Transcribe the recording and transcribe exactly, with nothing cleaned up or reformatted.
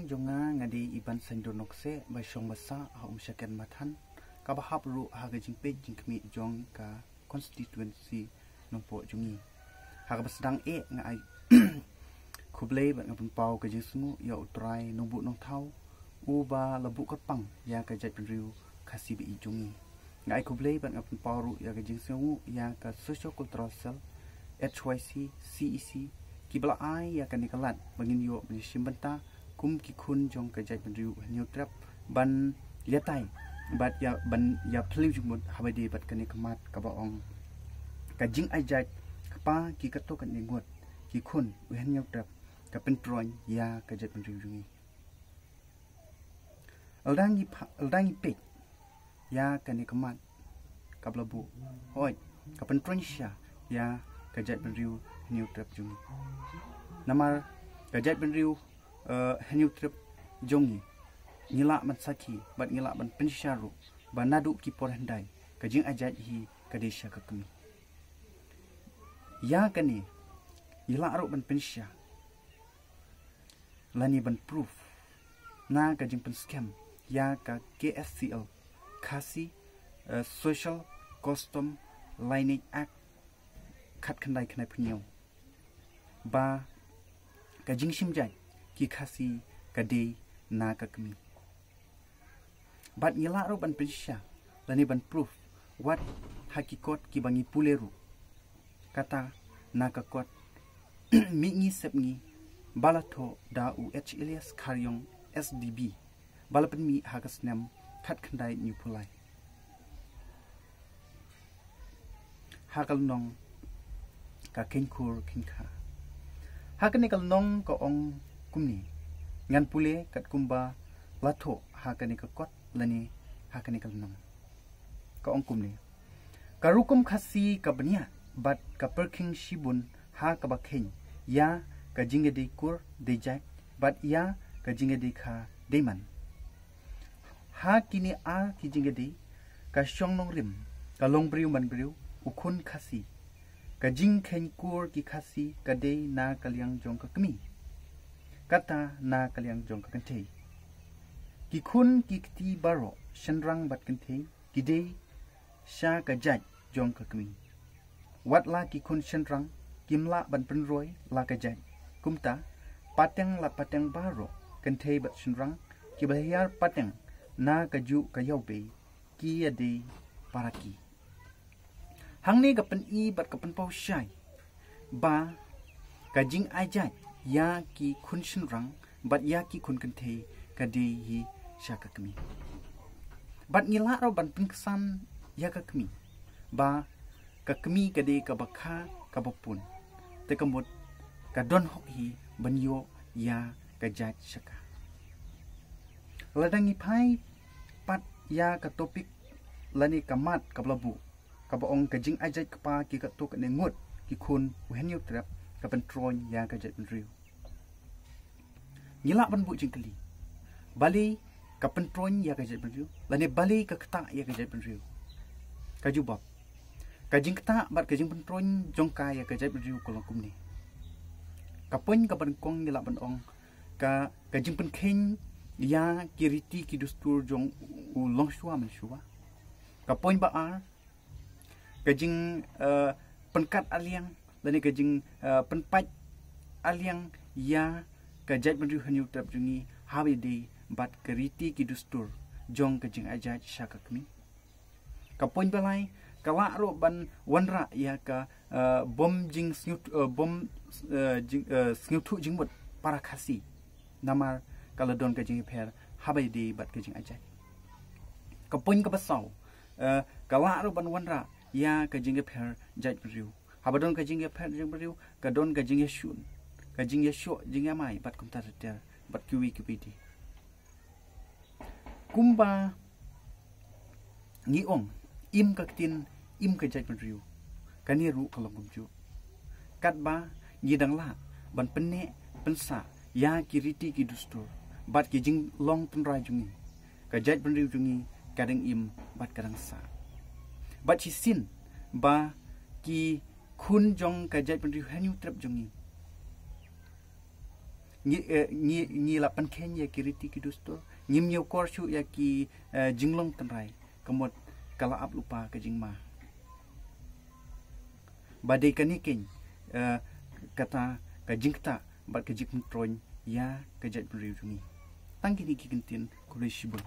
Jong nga nga dei i Ban Saiñdur Nongkseh ba shong basa ha Umshaken Mathan, kaba hap ruh ha ka jingpeit jingkhmih jong ka constituency Nongpoh jong ngi. Ha kaba sdang eh nga ai khublei bad nga pynpaw ka jingsngewnguh ïa U Trai Nongbuh Nongthaw, uba la buh kyrpang ïa ka jaitbynriew Khasi ba ïeit jong ngi. Nga ai khublei bad nga pynpaw ruh ïa ka jingsngewnguh ïa ka Socio Cultural Cell, H Y C, C E C, kiba la ai ïa kane ka lad ba ngin ïoh ban ïashim bynta kum ki khun jong ka jaitbynriew Hynñiewtrep ban ïatai bad ïa ban ïaphylliew jingmut haba ïadei bad kane ka mat kaba ong: Ka jingai jait kpa ki katto katne ngut, ki khun u Hynñiewtrep, ka pyntroiñ ïa ka jaitbynriew jong ngi. Lada ngi pha-, lada ngi peit ïa kane ka mat kaba la buh, hooid, ka pyntroiñ shisha ïa ka jaitbynriew Hynñiewtrep jong ngi. Namar ka jaitbynriew, eh, Hynñiewtrep jong ngi, ngi lah ban sakhi bad ngi lah ban pynshisha ruh ba naduh ki por hyndai ka jingai jait hi ka dei sha ka kmie. Ïa kane ngi lah ruh ban pynshisha lane ban proof na ka jingpynskhem ïa ka K S C L, Khasi, eh, Social Custom Lineage Act khatkhyndai khyndai phew hynñiew, ba ka jingshim jait ki Khasi ka dei na ka kmie. Bad ngi lah ruh ban pynshisha lane ban proof wat ha ki kot kiba ngi pule ruh, kata na ka kot Mihngi Sepngi ba la thoh da u H Elias Kharïong S D B, ba la pynmih ha ka snem khatkhyndai hynñiewphew lai ha ka lynnong Ka Kheiñkhur Kheiñkha. Ha kane ka lynnong ka ong kumne, ngan pule katkum ba la thoh ha kane ka kot lane ha kane ka lynnong. Ka ong kumne: Ka rukom Khasi ka bniah bad ka pyrkhing shibun ha kaba kheiñ ïa ka jingïadei kur dei jait bad ïa ka jingïadei kha dei man. Ha kine ar ki jingïadei ka shong nongrim ka longbriew manbriew u khun Khasi. Ka jingkheiñ kur ki Khasi ka dei na ka liang jong ka kmie, kata na ka liang jong ka kynthei. Ki khun ki kti baroh, shynrang bad kynthei, ki dei sha ka jait jong ka kmie. Wat la ki khun shynrang kim lah ban pynroi la ka jait, kumta pateng la pateng baroh, kynthei bad shynrang, kiba hiar pateng na kajuh ka ïawbei, ki ïadei para ki. Hangne ka pyni bad ka pynpaw shai ba ka jingai jait ïa ki khun shynrang bad ïa ki khun kynthei ka dei hi sha ka kmie. Bad ngi lah ruh ban pynksan ïa ka kmie ba ka kmie ka dei kaba kha kaba pun, te ka mut ka don hok hi ban ïoh ïa ka jait sha ka. Lada ngi phai pat ïa ka topic lane ka mat kaba la buh, kaba ong: Ka jingai jait kpa ki katto katne ngut, ki khun u Hynñiewtrep, ka pyntroiñ ïa ka jaitbynriew. Ngi lah ban buh jingkylli, balei ka pyntroiñ ïa ka jaitbynriew lane balei ka ktah ïa ka jaitbynriew? Ka jubab: ka jingktah bad ka jingpyntroiñ jong ka ïa ka jaitbynriew ka long kumne. Ka point kaba nyngkong ngi lah ban ong ka, ka jingpynkheiñ ïa ki riti ki dustur jong u longshuwa manshuwa. Ka point ba ar, ka jing, eh, pynkat aliang lane ka jing, eh, pynpait aliang ïa ka jaitbynriew Hynñiewtrep jong ngi haba ïadei bad ka riti ki dustur jong ka jingai jait sha ka kmie. Ka point ba lai, ka lah ruh ban wanrah ïa ka, eh, bym jingsngew, eh, bym, eh, jing, eh, sngewthuh jingmut para Khasi, namar ka la don ka jingïapher haba ïadei bad ka jingai jait. Ka point kaba saw, eh, ka lah ruh ban wanrah ïa ka jingïapher jaitbynriew. Haba don ka jingïapher jaitbynriew, ka don ka jingïashun, ka jingïashoh jingïamai bad kumta ter ter bad kiwei kiwei de. Kumba ngi ong, im ka ktien, im ka jaitbynriew, kane ruh ka long kumjuh. Katba ngi dang lah ban pynneh pynsah ïa ki riti ki dustur bad ki jinglong tynrai jong ngi, ka jaitbynriew jong ngi ka dang im bad ka dang sah. Bad shisien ba ki khun jong ka jaitbynriew Hynñiewtrep jong ngi ngi, eh, ngi, ngi la pynkheiñ ïa ki riti ki dustur, ngim ñiew kor shuh ïa ki, eh, jinglong tynrai, ka mut ka la ap lypa ka jingma. Ba dei kane keiñ, eh, kata ka jingktah bad ka jingpyntroiñ ïa ka jaitbynriew jong ngi. Tang kine ki kyntien, khublei shibun.